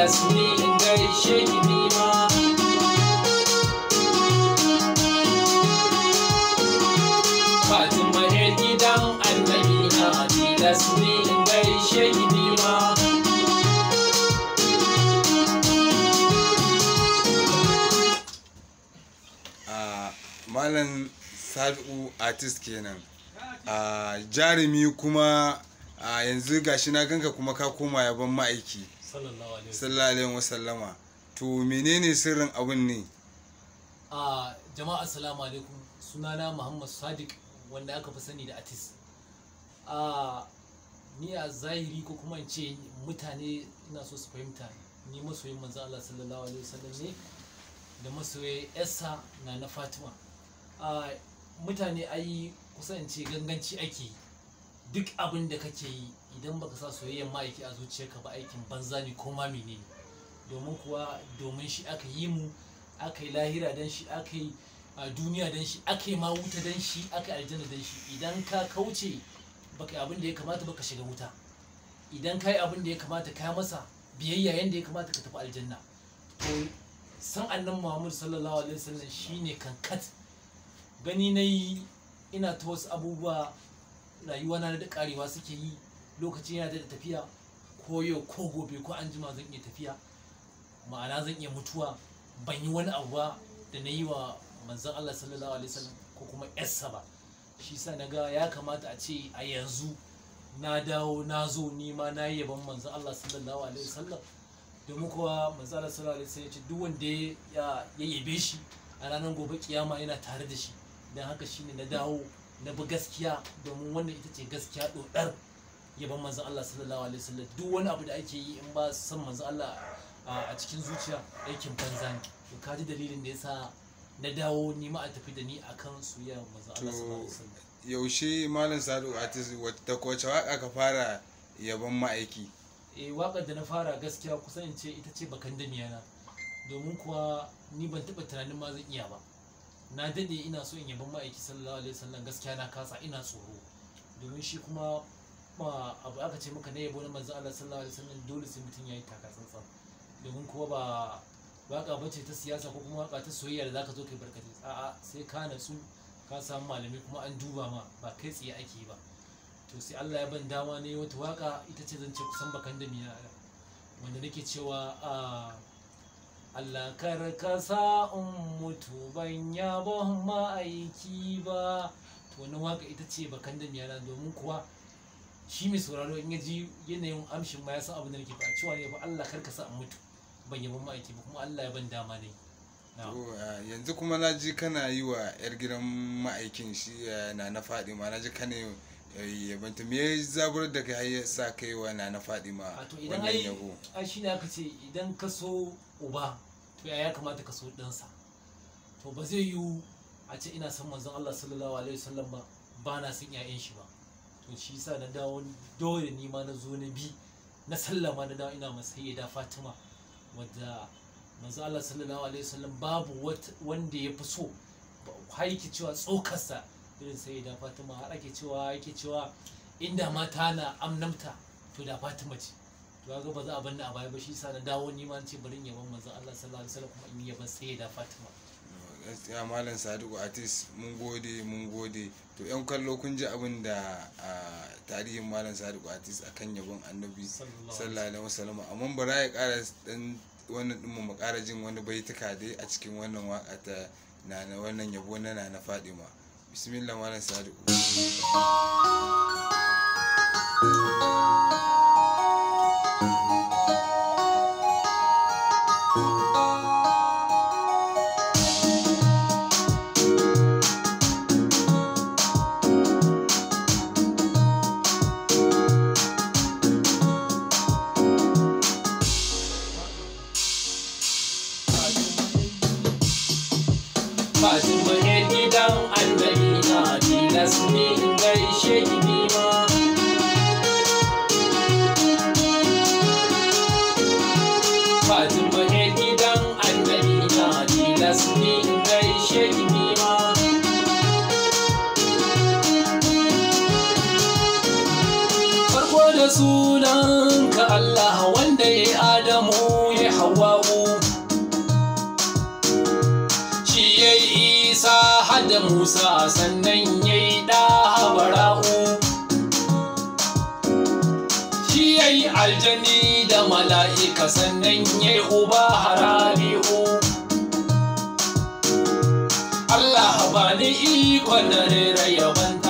Tilas ne in gaishe ki nima. Fatima 'yar gidan annabi na, tilas ne in gaishe ki nima. A Malam Sabi'u Artist kenan, a jarumi kuma. A yanzu gashi na ganka kuma ka koma yabon ma'aiki Sallallahu alaihi wasallam. Sallallahu alaihi wasallama. To, menene sirrin abun ne? A jama'a, assalamu alaikum. Sunana Muhammad Sadiq, wanda aka fi sani da Artist. A ni a zahiri, ko kuma in ce mutane ina so su fahimta, ni masoyin manzo Allah sallallahu alaihi wasallam ne da masoyin yarsa na Fatima. A mutane ai kusan in ce ganganci ake yi. Duk abin da kake yi, idan baka sa soyayyar ma'aiki a zuciyarka ba, aikin banza ne ko ma menene. Domin kuwa domin shi aka yi mu, aka yi lahira don shi, aka yi a duniya don shi, aka yi ma wuta don shi, aka yi aljanna don shi. Idan ka kauce, baka yi abin da ya kamata baka shiga wuta. Idan ka yi abin da ya kamata, ka masa biyayya yanda ya kamata, ka tafi aljanna. To, san annan Muhammad sallallahu alaihi wasallam shine kankat. Gani na yi ina ta wasu abubuwa, rayuwa na da karewa suke yi, lokaci yana da tafiya, ko yau ko gobe ko an jima zan iya tafiya, ma'ana zan iya mutuwa ban yi wani abu ba da na yi wa manzon Allah sallallahu alaihi wasallam ko kuma yarsa ba. Shi sa na ga ya kamata a ce a yanzu na dawo, na zo ni ma na yi yabon manzon Allah sallallahu alaihi wasallam. Domin kuwa manzon Allah sallallahu alaihi wasallam ya ce duk wanda ya yabe shi a ranar gobe kiyama yana tare da shi. Don haka shine na dawo na bi gaskiya, domin wannan ita ce gaskiya dodar, yabon manzon Allah sallallahu alaihi wasallam. Duk wani abu da ake yi, in ba san manzon Allah a cikin zuciya, aikin banza ne. To, ka ji dalilin da yasa na dawo ni ma a tafi da ni akan soyayyar manzon Allah sallallahu alaihi wasallam. Yaushe, Malam Sabi'u Artist, wata wace waka ka fara yabon ma'aiki? Eh, waƙar da na fara, gaskiya kusan in ce ita ce bakan damiyana. Domin kuwa ni ban taɓa tunanin ma zan iya ba. Na daɗe ina so in yabon ma'aiki sallallahu alaihi wasallam, gaskiya na kasa, ina tsoro. Domin shi kuma ma abu aka ce maka na yabo na manzon Allah sallallahu alaihi wasallam, dole sai mutum ya yi taka tsantsan. Domin kuwa ba waka bace ta siyasa ko kuma waka ta soyayya da zaka zo kai barkatai. A'a, sai ka natsu, ka samu malami kuma an duba ma, ba kai tsaye ake yi ba. To, sai Allah ya ban dama ne wata waka, ita ce zan ce kusan bakan da miya, wanda nake cewa a Allah kar ka sa in mutu ban yabon ma'aiki ba. To, wannan waka ita ce bakan da miya na. Domin kuwa shi mai sauraro in ya ji yanayin amshin ma ya san abin da nake faɗa, cewa ne ba Allah kar ka sa in mutu ban yabon ma'aiki ba. Kuma Allah ya ban dama ne. To, yanzu kuma na ji kana yi wa 'yar gidan ma'aikin, shi na Fadima, na ji kana yabanta. Me ya zaburar da kai har ya sa kai wa na Fadima A to, idan wannan ai yabo? Ai shine aka ce idan ka so uba, to ya kamata ka so ɗansa. To, ba zai yiwu a ce ina son manzon Allah sallallahu alaihi wasallam ba, ba na son 'ya'yan shi ba. To, shi yasa na dawo, dole ni ma na zo na bi na sallama, na dawo ina masa Sayyida Fatima, wadda manzon Allah sallallahu alaihi wasallam babu wanda ya fi so, har yake cewa tsokarsa irin Sayyida Fatima, har ake cewa, yake cewa inda mata na amnamta, to da Fatima ce. To, kaga ba za a bar ni a baya ba. Shi yasa na dawo ni ma ce bari in yaban manzon Allah sallallahu alaihi wasallam, kuma in yaban Sayyida Fatima. Gaskiya, Malam Sadiku Artist, mun gode, mun gode. To, yan kallo, kun ji abin da a tarihin Malam Sadiku Artist akan yabon annabi sallallahu alaihi wasallam. Amma bara ya kara dan wannan din, mu kara jin wani baituka dai a cikin wannan waka ta na wannan yabo na Fadima. Bismillah, Malam Sadiku. Fatima 'yar gidan annabi na, tilas ne in gaishe ki nima. Fatima 'yar gidan annabi na, tilas ne in gaishe ki nima. Farko da sunan ka Allah, wanda ya Adamu. Musa, sannan yayi da Bara'u. Shi yayi aljani da mala'ika, sannan yayi uba Harabi'u. Allah ba ni ikon na rera yaban.